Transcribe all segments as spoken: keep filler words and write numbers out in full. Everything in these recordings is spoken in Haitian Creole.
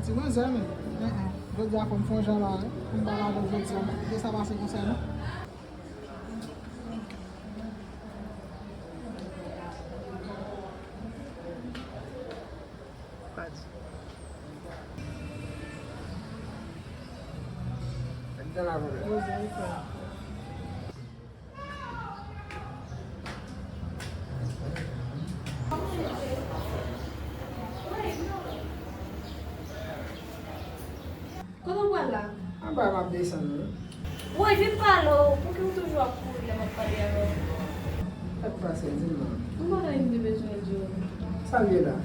Ti manzè menm. Enhen. Jodi a fò m fè yon jan la wi. Pou m pale avè w jodi a. Kite sa pase konsa non. Pa di. Ann dan la, frè. Poze, frè. Kote w pral la? Anba m ap desann wi. Woy, vin pale w. Pouki w toujou ap kouri lè m ap pale avè w? Sa k pase? Di m non. M pa gen anyen m te bezwen di w. Sa l ye la?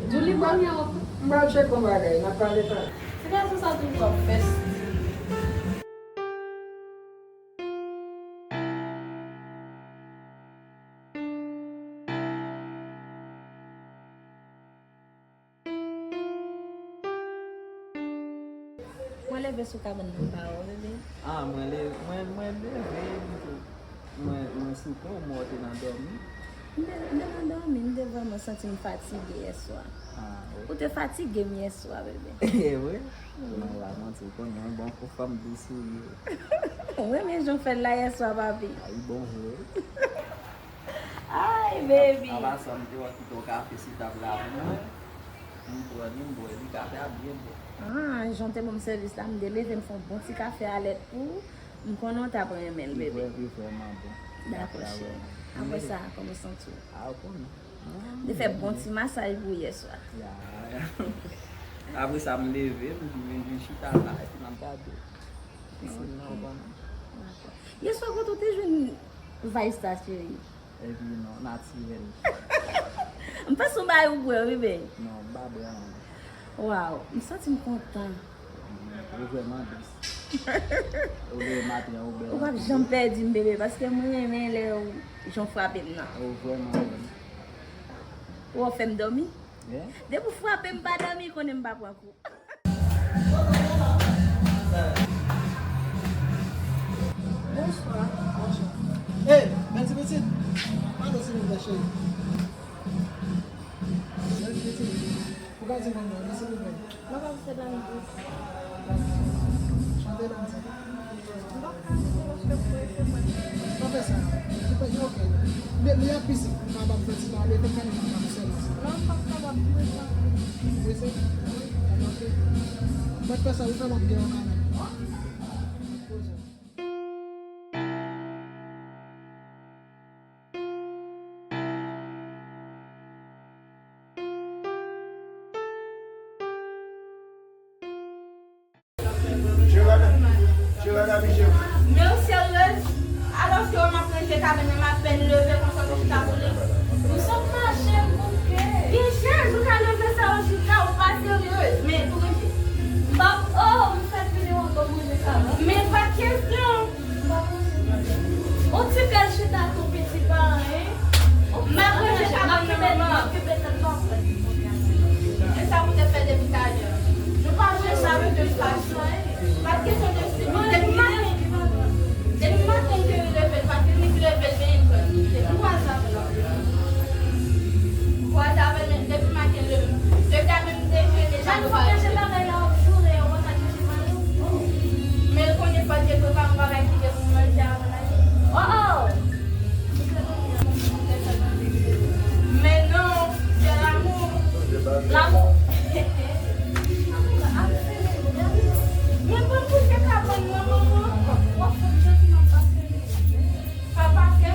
Di w li ban m yon. M pral tcheke yon bagay, n ap pale talè. Ti gason sa toujou ap fè stil. Mwen leve sou kabann nan pa ou, bebe. Ah, mwen leve, mwen, mwen leve, mwen, mwen sou pon, mwen te nan dòmi. M te, m te nan dòmi, m te vrèman santi m fatige yè swa. Ah, ok. Ou te fatige m yè swa, bebe. E vre? Non, pa manti, ou konnen yon bon kou fanm dous ou ye. Ou renmen jan w fè l la yè swa, papi. Ah, li bon vre. Ay, baby. Apa sa, m te wè kite yon kafe sou tab la pou mwen. M pran li, m bwè li, kafe a byen bon. Ah, jan w te ban m sèvis la, m te leve, m fè yon bon ti kafe a lèt pou ou. M konnen w t ap renmen l, bebe. Li vrè-, li vrèman bon. Dakò, cheri. Apre sa, kòman w santi w? Ah, ou konnen. M te fè bon ti masaj pou yè swa. Ya, ya. Apre sa, m leve, m vin, vin chita la, epi m ap gade. Piscine nan, ou konnen. Dakò. Yè swa, kote w te jwenn vibes la, cheri? Epi non, natirèl. M panse w bay ou bwè, wi, bebe. Non, m pa bwè anyen. Waw, m santi m kontan. Ou vrèman dous. Ou leve maten an, ou bèl anpil. Ou p ap janm pèdi m, bebe, paske mwen renmen lè w, jan w frape m nan. Ou vrèman bèl. Ou fè m dòmi? Depi w frape m pa dòmi, konnen m pa pran kou. Bonswa. Bonswa. Ey, bèl ti pitit. Pale silvouplè, cheri. Bèl ti pitit. Ou ka di mwen non, silvouplè. Mwen pa vle chante nan mizik. Chante nan mizik. M pa ka chante paske m prese mwen. Pa fè sa. Li pa, li oke. Li, li ap pise. Ou kapab fè ti pale, fè kanè nan kanè sèlman. Non, m p ap kapab, m prese anpil. Ou prese? Wi. Oke. Mwen fè sa, ou fè m ap gen yon kanè. Poze. Men w seryez? Alòske w m ap ranje kabann nan, m apèn leve konsa w chita sou li. Ou sot mache m bouke. Gen chèz, ou ka leve sa w chita, ou pa seryez. Men pou ranje. M p ap, oh, m fèk vini w ankò pou ranje sa. Men pa kesyon. On ti bèl chita tou piti pa anyen. M ap ranje kabann nan manman. E sa pou te fè depi talè. Nou pa jwe sa avèk de fason. Pa t kesyon de stil. Depi maten, depi maten ke li leve, pa t li ki leve l benyen l pran. Depi kwaze avè l. Kwaze avè l, men depi maten l leve. Depi a menm dejene deja nou pa rete. Men l konnen fò l te prepare yon bagay ki te pou manje avan l ale. Oh, oh! Men non, se lanmou. Lanmou. Men ban m bouje kabann nan, manman. W ap fè m jantiman pase. Pa pase.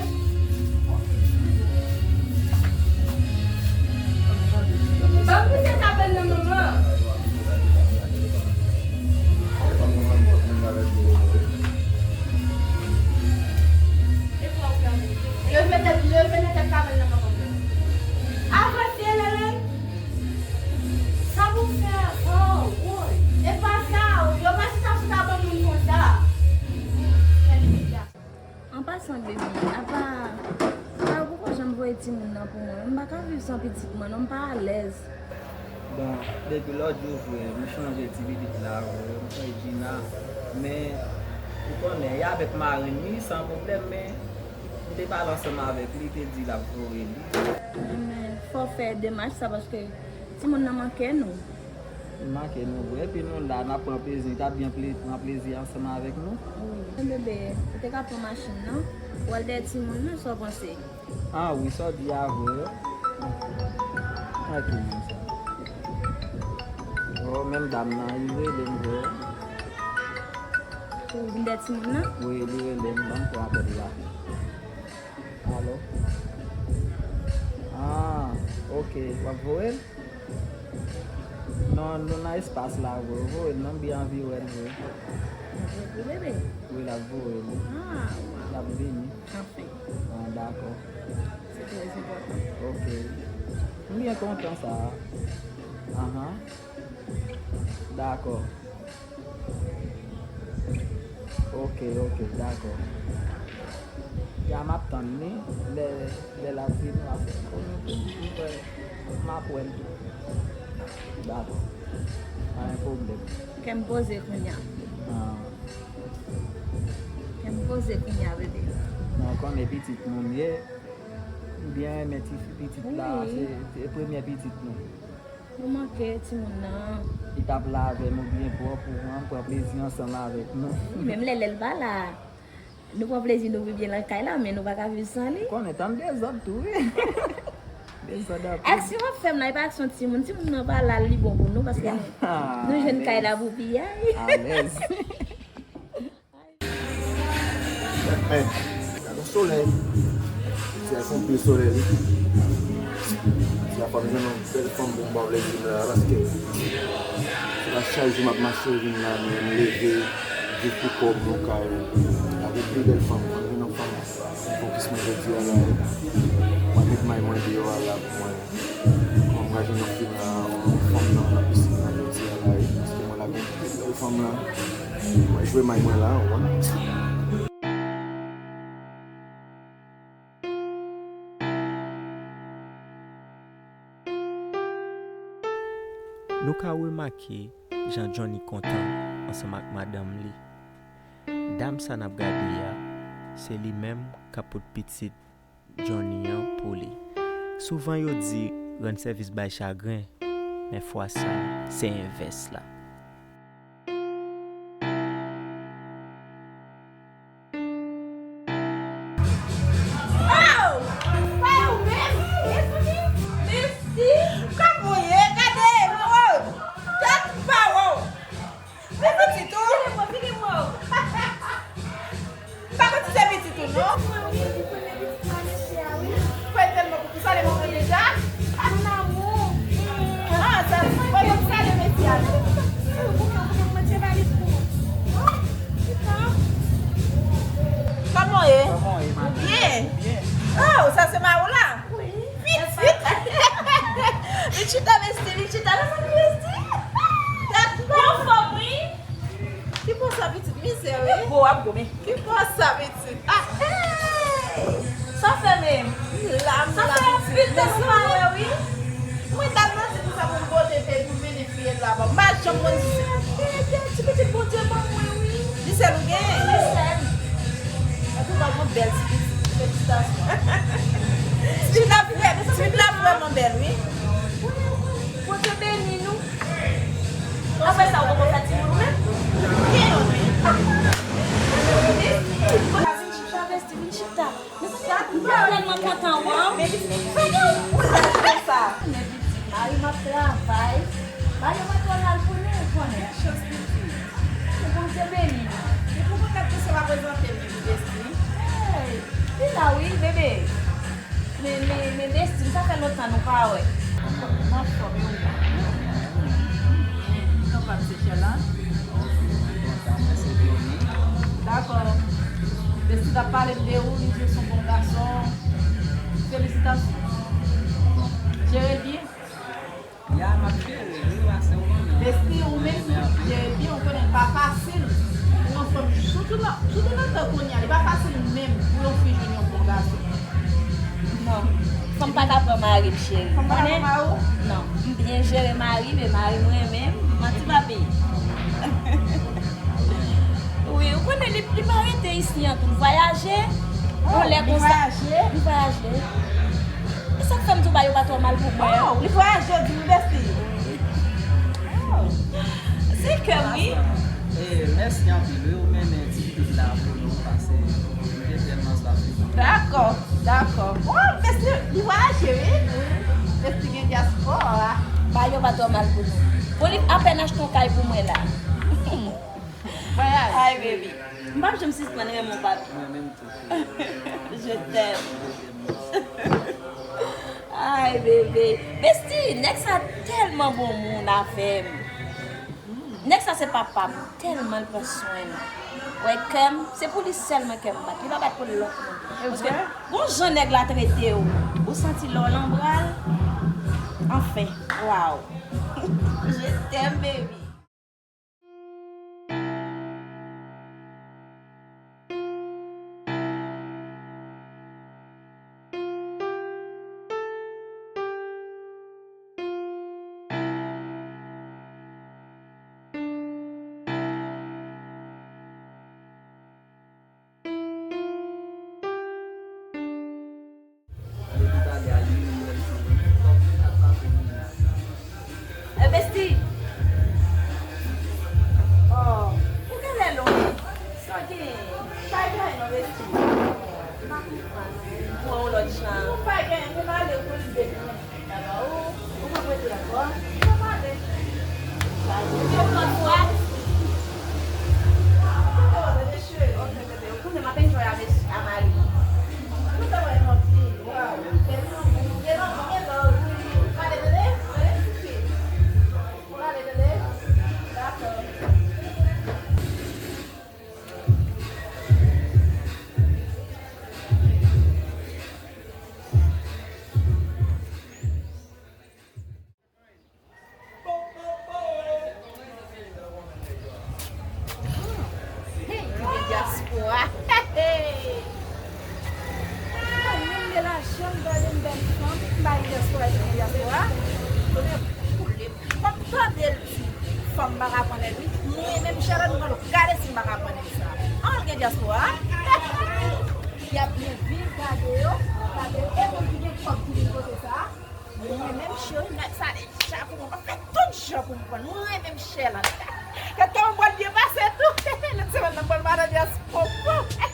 Ban m pouse sa bèl nan manman. Leve tèt, leve nan tèt kabann nan manman. Avanse, Lele. Sa pou fè? Oh, woy. E pa sa, yo pa chita sou kabann moun konsa. An pasan, baby, apa, apa ou poko janm voye timoun nan pou mwen? M pa ka viv san pitit mwen, non, m pa alèz. Bon, depi lòt jou, vre, m chanje ti pitit la, vre, m chanje Gina. Men, ou konnen, e avèk marenn li, san pwoblèm, men m te pale ansanm avèk li, li te di l ap voye li. Men, fò w fè demach sa, paske timoun nan manke nou. Li manke nou vre, epi nou la, n ap pran plezi, nou t ap byen ple-, pran plezi ansanm avèk nou. Wi. Bebe, ou te ka pran machin nan, pou al dèyè timoun nan, sa w panse? Ah wi, sa w di a vre. Manke moun sa. Oh, menm dam nan, li rele m vre. Pou vin dèyè timoun nan? Wi, li rele m, ban m pran apèl la. Alo? Ah, ok, w ap voye l? Non, nou nan espas la vre, voye l non, m byen anvi wè l vre. Wi, bebe. Wi, l ap voye l. Ah, wow. L ap vini. Anfen. Ah, dakò. Se trè enpòtan. Ok. M byen kontan sa. Ahan. Dakò. Ok, ok, dakò. Ya m ap tann li, lè, lè l ap vini, m ap, m ap wè l tou. Dakò. Pa gen pwoblèm. Kè m poze kounye a. Ah. Kè m poze kounye a, bebe. Non, konnen pitit moun ye. M byen renmen ti fi pitit la, wi, se, se premye pitit nou. Nou manke timoun nan. Li t ap la avè nou byen pwòp, ou konprann, pran plezi ansanm avèk nou. Wi, menm lè, lè l pa la, nou pran plezi nou viv byen nan kay la, men nou pa ka viv san li. Konnen tann dezòd tou, wi. Dezòd anpil. Aksyon w ap fè m la, e pa aksyon timoun. Timoun nan pa la, li bon pou nou, paske nou jwenn kay la pou piyay. Alèz. Hey, gade yon solèy. Ti a fè anpil solèy, wi. Ti a fè m jwenn yon bèl fanm pou m ba w lèzim la, paske se pa chak jou m ap mache vin la, men m leve, viv pou kò m, yon kay. Gade yon pi bèl fanm, m jwenn yon fanm. Fokis mwen jodi a la, wi. Mwen met may mwen deyò a la pou mwen. Mwen pral jwenn yon fi nan, yon fanm nan, nan pisin nan jodi a la, wi. Paske mwen la gen yon bèl fanm la. Mwen jwe may mwen la, ou konprann. Nou ka remake jan Johnny kontan ansanm ak madanm li. Dam sa n ap gade a, se li menm k ap pot pitit Johnny an pou li. Souvan yo di rann sèvis bay chagren, men fwa sa, se envès la. Oh! Pa ou menm? Mezanmi, mèsi. Kòman w ye? Gade, oh! Tèt pa w! Li pitit ou? Vini mwen, vini mwen. M pa konn si se pitit ou, non. Mwen, wi, li premye pitit mwen, mesye a, wi. Fè tèlman pou salye mwen deja. Mon amour. Ah, sa, mwen konn salye mesye a, non. Ou bouke, ou bouke, mwen te valiz pou ou. Kòman w ye? Kòman w ye, madanm? Ou byen? Byen. Oh, sa se mari w la? Wi. Pitit! Vin chita, Bestie, vin chita. Mezanmi, Bestie! Tèt pa w! Anfòm, wi! Ki bò sa, pitit? Mizè, wi. Gwo ap gwo, men. Ki bò sa, pitit? Ah, hey! Sa fè menm? M la, m la, pitit. Sa fè anpil tan nou pa wè, wi. Mwen t ap manti pou sa pou m pote peyi pou m mennen fiyèl la ban m. M pa janm konn si se ti pitit Bondye ban mwen, wi. Li sèl ou genyen? Li sèl. Antouka, ou gon bèl ti pitit. Felisitasyon. Ti pitit la vrèman bèl, wi. Bondye beni nou. Apre sa, ou poko fè timoun ou menm? Gen youn, wi. Vin chita, Bestie, vin chita. Mezanmi, m tèlman kontan wè w. Men pitit, fè yon koulaj konsa. Men pitit, mari m ap travay. Mari m ap travay pou nou, ou konnen. Bèl chans, pitit. Ke Bondye beni nou. Depi w konn ap danse, w ap prezante m, Bestie. Hey, li la wi, bebe. Men, men, men Bestie, sa fè lontan nou pa wè. M anfòm, e ou menm? Kòman se chè la? Ok, mwen kontan, mwen se Johnny. Dakò. Bestie t ap pale m de ou, li di w se yon bon gason. Felisitasyon. Jere l byen. Ya, m ap jere l, wi, paske ou konnen. Bestie, ou menm tou, jere l byen, ou konnen l pa fasil pou yon fanm, sitou nan, sitou nan tan kounye a, li pa fasil menm pou yon fi jwenn yon bon gason. Non. Fanm pa ka pran mari m, cheri. Fanm pa ka pran mari w? Non. M byen jere mari m, e mari m renmen m, manti pa peye. Wi, ou konnen li, li pa rete isi an tou, l vwayaje. Oh, yon lè konsa. Li vwayaje? Li vwayaje. E sa k fè m di w bagay yo pa twò mal pou mwen an. Oh, li vwayaje, di m, Bestie. Wi. Oh. Se kè m, wi. E, mèsi anpil, wi, ou mennen ti pil la pou nou, paske m te tèlman swaf. Dakò, dakò. Bon, mèsi, li vwayaje, wi. Mèsi gen dyaspora. Ba yo pa twò mal pou nou. Bon, li apèn achte yon kay pou mwen la. Vwayaj. Ay, baby. M p ap janm sispann renmen w, papi. Mwen menm tou. Je t'aime. Ay, bebe. Besti, nèg sa tèlman bon moun avè m. Nèg sa se papa m, tèlman l pran swen m. Wè, kè m, se pou li sèlman kè m bat. Li pa bat pou lòt moun. Paske, gon jan nèg la trete w, ou santi lè w nan bra l. Anfen, waw. Je t'aime, baby. Eh, besti. Oh, ou genlè lwen. Sa gen. Pa gen non, besti. M pa konprann. Pran yon lòt jan. Ou pa gen, ou ale pou l beni. Ou, ou pa prete ankò. Ou pa pale. Sa gen. Ou pran fwa. Ou konnen m ap enjoy a mesye, a mari. Ou te wè yon ti, waw. Gen lanmou, gen love. Pale tande, tande, ti fi. Pale tande. Dakò. Hey, ki gen dyaspora. Mwen menm de lajan m gade m bèl fanm, m pa gen dyaspora, ki gen dyaspora. Kote koule, fòk tande l di fanm pa ka pran nèg wi. Mwen menm Charlotte, mwen gade si m pa ka pran nèg sa. An, l gen dyaspora. Y ap byen viv, gade yo, gade yo. E moun ki gen kòb ki vin kote sa. Mwen menm cheri, nèg sa deja pou mwen. Mwen fè tout jan pou m pran. Mwen menm chè la. Kèt kè mwen pral byen pase tou. Lòt semèn nan pral madan dyaspora.